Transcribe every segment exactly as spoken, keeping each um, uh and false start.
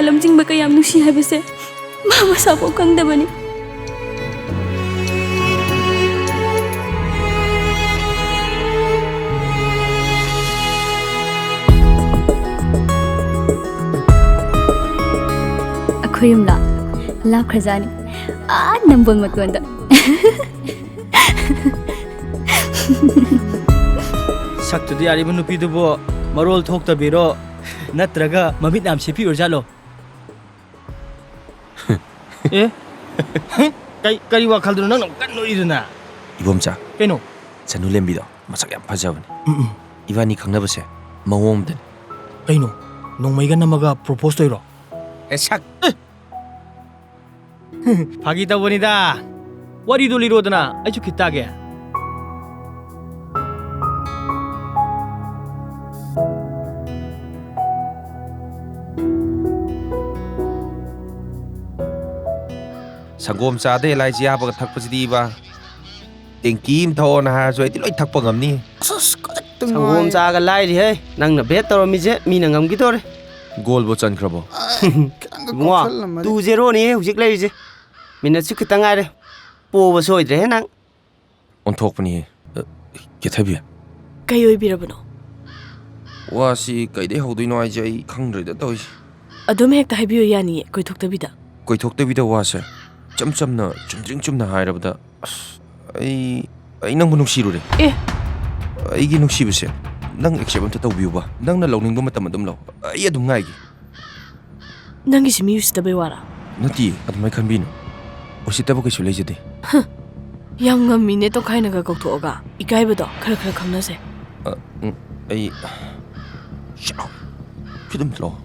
ꯂꯝꯖꯤꯡꯕ ꯀꯌꯥꯝ ꯅꯨꯡꯁꯤ ꯍꯥꯏꯕꯁꯦ ꯃꯥ ꯃꯁꯥꯐꯥꯎ ꯈꯪꯗꯕꯅꯤ꯫ ꯑꯩꯈꯣꯏ ꯌꯨꯝꯂꯥ? ꯂꯥꯞꯈ꯭ꯔꯖꯥꯠꯅꯤ꯫ ꯑꯥ, ꯅꯝꯕꯣꯜ ꯃꯇꯣꯟꯗ꯫ ꯁꯛꯇꯨꯗꯤ ꯑꯔꯤꯕ ꯅꯨꯄꯤꯗꯨꯕꯨ ꯃꯔꯣꯜ ꯊꯣꯛꯇꯕꯤꯔꯣ, ꯅꯠꯇ꯭ꯔꯒ ꯃꯃꯤꯠ ꯌꯥꯝ ꯁꯦꯞꯄꯤ ꯑꯣꯏꯔꯖꯥꯠꯂꯣ? ꯑꯦ? ꯀꯩ, ꯀꯔꯤ ꯋꯥꯈꯜꯗꯅꯣ ꯅꯪꯅ ꯀꯟꯅ ꯅꯣꯛꯏꯗꯨꯅ? ꯏꯕꯣꯝꯆꯥ꯫ ꯀꯩꯅꯣ? ꯁꯅꯨ ꯂꯦꯝꯕꯤꯗꯣ ꯃꯁꯛ ꯌꯥꯝ ꯐꯖꯕꯅꯤ꯫ ꯎꯝ, ꯎꯝ꯫ ꯏꯕꯥꯅꯤ ꯈꯪꯅꯕꯁꯦ ꯃꯑꯣꯡ ꯑꯃꯗꯅꯤ꯫ ꯀꯩꯅꯣ? ꯅꯣꯡꯃꯩꯒ ꯅꯝꯃꯒ propose ꯇꯧꯔꯤꯔꯣ? ꯑꯦ, ꯁꯛ꯫ ꯐꯥꯒꯤ ꯇꯧꯕꯅꯤꯗ꯫ ꯋꯥꯔꯤꯗꯣ ꯂꯤꯔꯣꯗꯅ, ꯑꯩꯁꯨ ꯈꯤꯠ ꯇꯥꯒꯦ꯫ ꯁꯪꯒꯣꯝ ꯆꯥꯗ ꯑꯦꯂꯥꯏꯆꯤ ꯍꯥꯞꯄꯒ ꯊꯛꯄꯁꯤꯗꯤꯕ꯫ ꯇꯦꯡꯀꯤ ꯑꯃ ꯊꯛꯑꯣꯅ ꯍꯥꯏꯔꯁꯨ ꯑꯩꯗꯤ ꯂꯣꯏ ꯊꯛꯄ ꯉꯝꯅꯤ꯫ ꯑꯁ, ꯑꯁ, ꯈꯖꯤꯛꯇ ꯁꯪꯒꯣꯝ ꯉꯥꯏꯔꯦ꯫ ꯆꯥꯒ ꯂꯥꯏꯔꯤꯍꯦ꯫ ꯅꯪꯅ bet ꯇꯧꯔꯝꯃꯤꯁꯦ ꯃꯤꯅ ꯉꯝꯈꯤꯗꯣꯔꯦ꯫ ꯒꯣꯜꯕꯨ ꯆꯟꯈ꯭ꯔꯕꯣ? ꯈꯤꯇꯪꯒ ꯏꯕꯨꯡꯉꯣ, ꯀꯥꯎꯁꯜꯂꯝꯃꯗꯤ꯫ Two zero ꯅꯦ ꯍꯧꯖꯤꯛ ꯂꯩꯔꯤꯁꯦ꯫ ꯃꯤꯅꯠꯁꯨ ꯈꯤꯇꯪ ꯉꯥꯏꯔꯦ꯫ ꯄꯣꯕ ꯁꯣꯏꯗ꯭ꯔꯦꯍꯦ ꯅꯪ꯫ ꯑꯣꯟꯊꯣꯛꯄꯅꯤꯍꯦ꯫ ꯑ, ꯀꯦꯊꯕꯤ꯫ ꯀꯩ ꯑꯣꯏꯕꯤꯔꯕꯅꯣ? ꯋꯥꯁꯤ ꯀꯩꯗꯩ ꯍꯧꯗꯣꯏꯅꯣ ꯍꯥꯏꯁꯦ ꯑꯩ ꯈꯪꯗ꯭ꯔꯦꯗ ꯇꯧꯔꯤꯁꯦ꯫ ꯑꯗꯨꯝ ꯍꯦꯛꯇ ꯍꯥꯏꯕꯤꯌꯨ ꯌꯥꯅꯤꯌꯦ, ꯀꯣꯏꯊꯣꯛꯇꯕꯤꯗ꯫ ꯀꯣꯏꯊꯣꯛꯇꯕꯤꯗ ꯋꯥꯁꯦ ꯏꯆꯝ ꯆꯝꯅ, ꯆꯨꯝꯗ꯭ꯔꯤꯡ ꯆꯨꯝꯅ ꯍꯥꯏꯔꯕꯗ, ꯑꯁ, ꯑꯩ, ꯑꯩ ꯅꯪꯕꯨ ꯅꯨꯡꯁꯤꯔꯨꯔꯦ꯫ ꯑꯦ! ꯑꯩꯒꯤ ꯅꯨꯡꯁꯤꯕꯁꯦ ꯅꯪ accept ꯑꯝꯇ ꯇꯧꯕꯤꯌꯨꯕ꯫ ꯅꯪꯅ ꯂꯧꯅꯤꯡꯕ ꯃꯇꯝ ꯑꯗꯨꯝ ꯂꯧ꯫ ꯑꯩ ꯑꯗꯨꯝ ꯉꯥꯏꯒꯦ꯫ ꯅꯪꯒꯤꯁꯤ ꯃꯤ ꯎꯁꯤꯠꯇꯕꯩ ꯋꯥꯔꯥ? ꯅꯠꯇꯤꯌꯦ, ꯑꯗꯨꯃꯥꯏ ꯈꯟꯕꯤꯅꯨ꯫ ꯎꯁꯤꯠꯇꯕ ꯀꯩꯁꯨ ꯂꯩꯖꯗꯦ꯫ ꯍ, ꯌꯥꯝ ꯉꯝꯃꯤꯅꯦ, ꯇꯣꯈꯥꯏꯅꯒ ꯀꯧꯊꯣꯛꯑꯒ꯫ ꯏꯀꯥꯏꯕꯗꯣ ꯈꯔ ꯈꯔ ꯈꯪꯅꯁꯦ꯫ ꯑ, ꯎꯝ, ꯑꯩ, ꯁꯥꯎ꯫ ꯐꯤꯗꯝ ꯊꯤꯜꯂꯛꯑꯣ꯫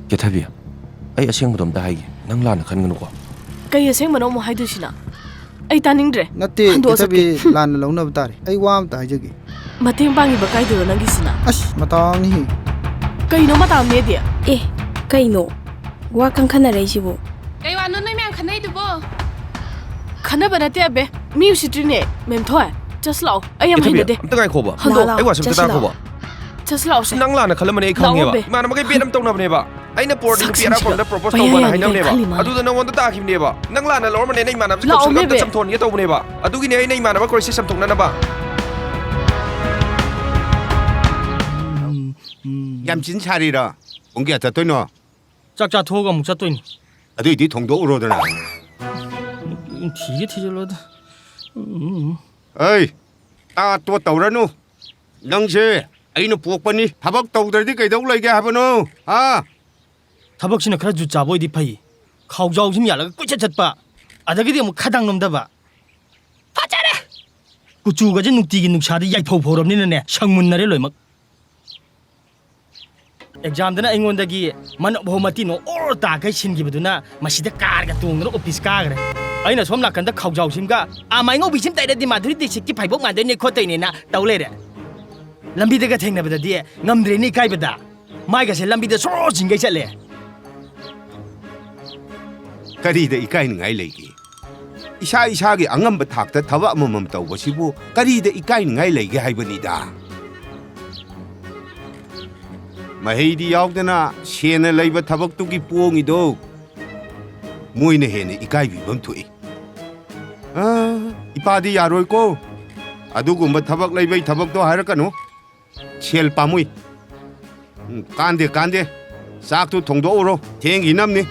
ꯀꯦꯊꯕꯤ, ꯑꯩ ꯑꯁꯦꯡꯕꯗꯣ ꯑꯝꯇ ꯍꯥꯏꯒꯦ꯫ ꯅꯪ ꯂꯥꯟꯅ ꯈꯟꯒꯅꯨꯀꯣ꯫ ꯀꯩ ꯑꯁꯦꯡꯕꯅꯣ ꯑꯃꯨꯛ ꯍꯥꯏꯗꯣꯏꯁꯤꯅ? ꯑꯩ ꯇꯥꯅꯤꯡꯗ꯭ꯔꯦ꯫ ꯅꯠꯇꯦ, ꯍꯟꯗꯣꯛꯑ ꯀꯦꯊꯕꯤ, ꯆꯠꯀꯦ꯫ ꯂꯥꯟꯅ ꯂꯧꯅꯕ ꯇꯥꯔꯦ꯫ ꯑꯩ ꯋꯥ ꯑꯝꯇ ꯍꯥꯏꯖꯒꯦ꯫ ꯃꯇꯦꯡ ꯄꯥꯡꯉꯤꯕ ꯀꯥꯏꯗꯨꯔꯣ ꯅꯪꯒꯤꯁꯤꯅ? ꯑꯁ, ꯃꯇꯥ ꯑꯃꯅꯤꯍꯦ꯫ ꯀꯩꯅꯣ ꯃꯇꯥ ꯑꯃꯅꯦꯗꯤ? ꯑꯦ, ꯀꯩꯅꯣ? ꯋꯥ ꯀꯟꯈꯠꯅꯔꯛꯏꯁꯤꯕꯣ? ꯀꯩ ꯋꯥꯅꯣ ꯅꯣꯏ ꯃꯌꯥꯝ ꯈꯟꯅꯩꯗꯨꯕꯣ? ꯈꯟꯅꯕ ꯅꯠꯇꯦ ꯑꯕꯦ꯫ ꯃꯤ ꯎꯁꯤꯠꯇ꯭ꯔꯤꯅꯦ, ꯃꯦꯝꯊꯣꯏ꯫ ꯆꯠꯁꯤ ꯂꯥꯛꯑꯣ꯫ ꯑꯩ ꯌꯥꯝ ꯀꯦꯊꯕꯤ, ꯍꯩꯅꯗꯦ꯫ ꯑꯝꯇ ꯉꯥꯏꯈꯣꯕ꯫ ꯍꯟꯗꯣꯛꯑꯣ꯫ ꯑꯩ ꯋꯥꯁꯦ ꯑꯝꯇ ꯆꯠꯁꯤ ꯂꯥꯛꯑꯣ꯫ ꯇꯥꯈꯣꯕ꯫ ꯆꯠꯁꯤ ꯂꯥꯛꯑꯣꯁꯦ꯫ ꯅꯪ ꯂꯥꯟꯅ ꯈꯜꯂꯝꯃꯅꯤ ꯑꯩ ꯂꯥꯛꯑꯣ ꯈꯪꯉꯦꯕ꯫ ꯑꯕꯦ꯫ ꯏꯃꯥꯟꯅꯕꯈꯩ bet ꯑꯃ ꯇꯧꯅꯕꯅꯦꯕ꯫ ꯑꯩꯅ ꯄꯣꯔꯗꯤ ꯅꯨꯄꯤ ꯑꯔꯥꯛꯄ ꯑꯃꯗ ꯄ꯭ꯔꯣꯄꯣꯁ ꯇꯧꯕꯅ ꯍꯥꯏꯅꯕꯅꯦꯕ꯫ ꯑꯗꯨꯗ ꯅꯉꯣꯟꯗ ꯇꯥꯈꯤꯕꯅꯦꯕ꯫ ꯅꯪ ꯂꯥꯟꯅ ꯂꯧꯔꯝꯕꯅꯦ, ꯅꯪ ꯏꯃꯥꯟꯅꯕꯁꯦ ꯀꯣꯏꯁꯟꯒ ꯑꯝꯇ ꯆꯝꯊꯣꯟꯒꯦ ꯇꯧꯕꯅꯦꯕ꯫ ꯑꯗꯨꯒꯤꯅꯦ ꯑꯩꯅ ꯏꯃꯥꯟꯅꯕ ꯀ꯭ꯔꯣꯏꯁꯦ ꯆꯝꯊꯣꯛꯅꯅꯕ꯫ ꯌꯥꯝ ꯆꯤꯟ ꯁꯥꯔꯤꯔꯣ? ꯄꯨꯡ ꯀꯌꯥ ꯆꯠꯇꯣꯏꯅꯣ? ꯆꯥꯛ ꯆꯥꯊꯣꯛꯑꯒ ꯑꯃꯨꯛ ꯆꯠꯇꯣꯏꯅꯤ꯫ ꯑꯗꯨꯏꯗꯤ ꯊꯣꯡꯗꯣꯛꯎꯔꯣꯗꯅ꯫ ꯊꯤꯒꯦ ꯊꯤꯖꯤꯜꯂꯣꯗ꯫ ꯎꯝ꯫ ꯑꯩ, ꯇꯥ ꯇꯣ ꯇꯧꯔꯅꯨ꯫ ꯅꯪꯁꯦ ꯑꯩꯅ ꯄꯣꯛꯄꯅꯤ꯫ ꯊꯕꯛ ꯇꯧꯗ꯭ꯔꯗꯤ ꯀꯩꯗꯧ ꯂꯩꯒꯦ ꯍꯥꯏꯕꯅꯣ? ꯍꯥ? ꯊꯕꯛꯁꯤꯅ ꯈꯔ ꯖꯨꯠ ꯆꯥꯕ ꯑꯣꯏꯗꯤ ꯐꯩ꯫ ꯈꯥꯎꯖꯥꯎꯁꯤꯃ ꯌꯥꯜꯂꯒ ꯀꯣꯏꯆꯠ ꯆꯠꯄ, ꯑꯗꯒꯤꯗꯤ ꯑꯃꯨꯛ ꯈꯗꯥꯡ ꯅꯣꯝꯗꯕ꯫ ꯐꯖꯔꯦ! ꯀꯨꯆꯨꯒꯁꯦ ꯅꯨꯡꯇꯤꯒꯤ ꯅꯨꯡꯁꯥꯗ ꯌꯥꯏꯐꯧ ꯐꯧꯔꯕꯅꯤꯅꯅꯦ, ꯁꯪ ꯃꯨꯟꯅꯔꯦ ꯂꯣꯏꯃꯛ꯫ ꯑꯦꯛꯖꯥꯝꯗꯅ ꯑꯩꯉꯣꯟꯗꯒꯤ ꯃꯅꯞ ꯍꯣ ꯃꯇꯤ ꯅꯣ ꯑꯣꯔ ꯇꯥꯈꯩ ꯁꯤꯟꯈꯤꯕꯗꯨꯅ ꯃꯁꯤꯗ ꯀꯥꯔꯒ ꯇꯣꯡꯗꯨꯅ ꯑꯣꯐꯤꯁ ꯀꯥꯈ꯭ꯔꯦ꯫ ꯑꯩꯅ ꯁꯣꯝ ꯅꯥꯀꯟꯗ ꯈꯥꯎꯖꯥꯎꯁꯤꯝꯒ ꯑꯥ ꯃꯥꯏꯉꯧꯕꯤꯁꯤꯝ ꯇꯩꯔꯗꯤ ꯃꯥꯙꯨꯔꯤ ꯗꯤꯛꯁꯤꯠꯀꯤ ꯐꯩꯕꯣꯛ ꯃꯥꯟꯗꯣꯏꯅꯦ ꯈꯣꯠꯇꯣꯏꯅꯦꯅ ꯇꯧ ꯂꯩꯔꯦ꯫ ꯂꯝꯕꯤꯗꯒ ꯊꯦꯡꯅꯕꯗꯗꯤ ꯉꯝꯗ꯭ꯔꯦꯅꯦ ꯏꯀꯥꯏꯕꯗ꯫ ꯃꯥꯏꯒꯁꯦ ꯂꯝꯕꯤꯗ ꯁꯣꯔꯣ ꯆꯤꯡꯒꯩ ꯆꯠꯂꯦ꯫ ꯀꯔꯤꯗ ꯏꯀꯥꯏꯅꯤꯡꯉꯥꯏ ꯂꯩꯒꯦ? ꯏꯁꯥ ꯏꯁꯥꯒꯤ ꯑꯉꯝꯕ ꯊꯥꯛꯇ ꯊꯕꯛ ꯑꯃꯃꯝ ꯇꯧꯕꯁꯤꯕꯨ ꯀꯔꯤꯗ ꯏꯀꯥꯏꯅꯤꯡꯉꯥꯏ ꯂꯩꯒꯦ ꯍꯥꯏꯕꯅꯤꯗ꯫ ꯃꯍꯩꯗꯤ ꯌꯥꯎꯗꯅ ꯁꯦꯟꯅ ꯂꯩꯕ ꯊꯕꯛꯇꯨꯒꯤ ꯄꯣꯡꯉꯤꯗꯣ ꯃꯣꯏꯅ ꯍꯦꯟꯅ ꯏꯀꯥꯏꯕꯤꯐꯝ ꯊꯣꯛꯏ꯫ ꯑ, ꯏꯄꯥꯗꯤ ꯌꯥꯔꯣꯏꯀꯣ꯫ ꯑꯗꯨꯒꯨꯝꯕ ꯊꯕꯛ ꯂꯩꯕꯩ ꯊꯕꯛꯇꯣ ꯍꯥꯏꯔꯛꯀꯅꯨ꯫ ꯁꯦꯜ ꯄꯥꯝꯃꯨꯏ꯫ ꯎꯝ, ꯀꯥꯟꯗꯦ, ꯀꯥꯟꯗꯦ꯫ ꯆꯥꯛꯇꯨ ꯊꯣꯡꯗꯣꯛꯎꯔꯣ꯫ ꯊꯦꯡꯈꯤꯅꯝꯅꯤ꯫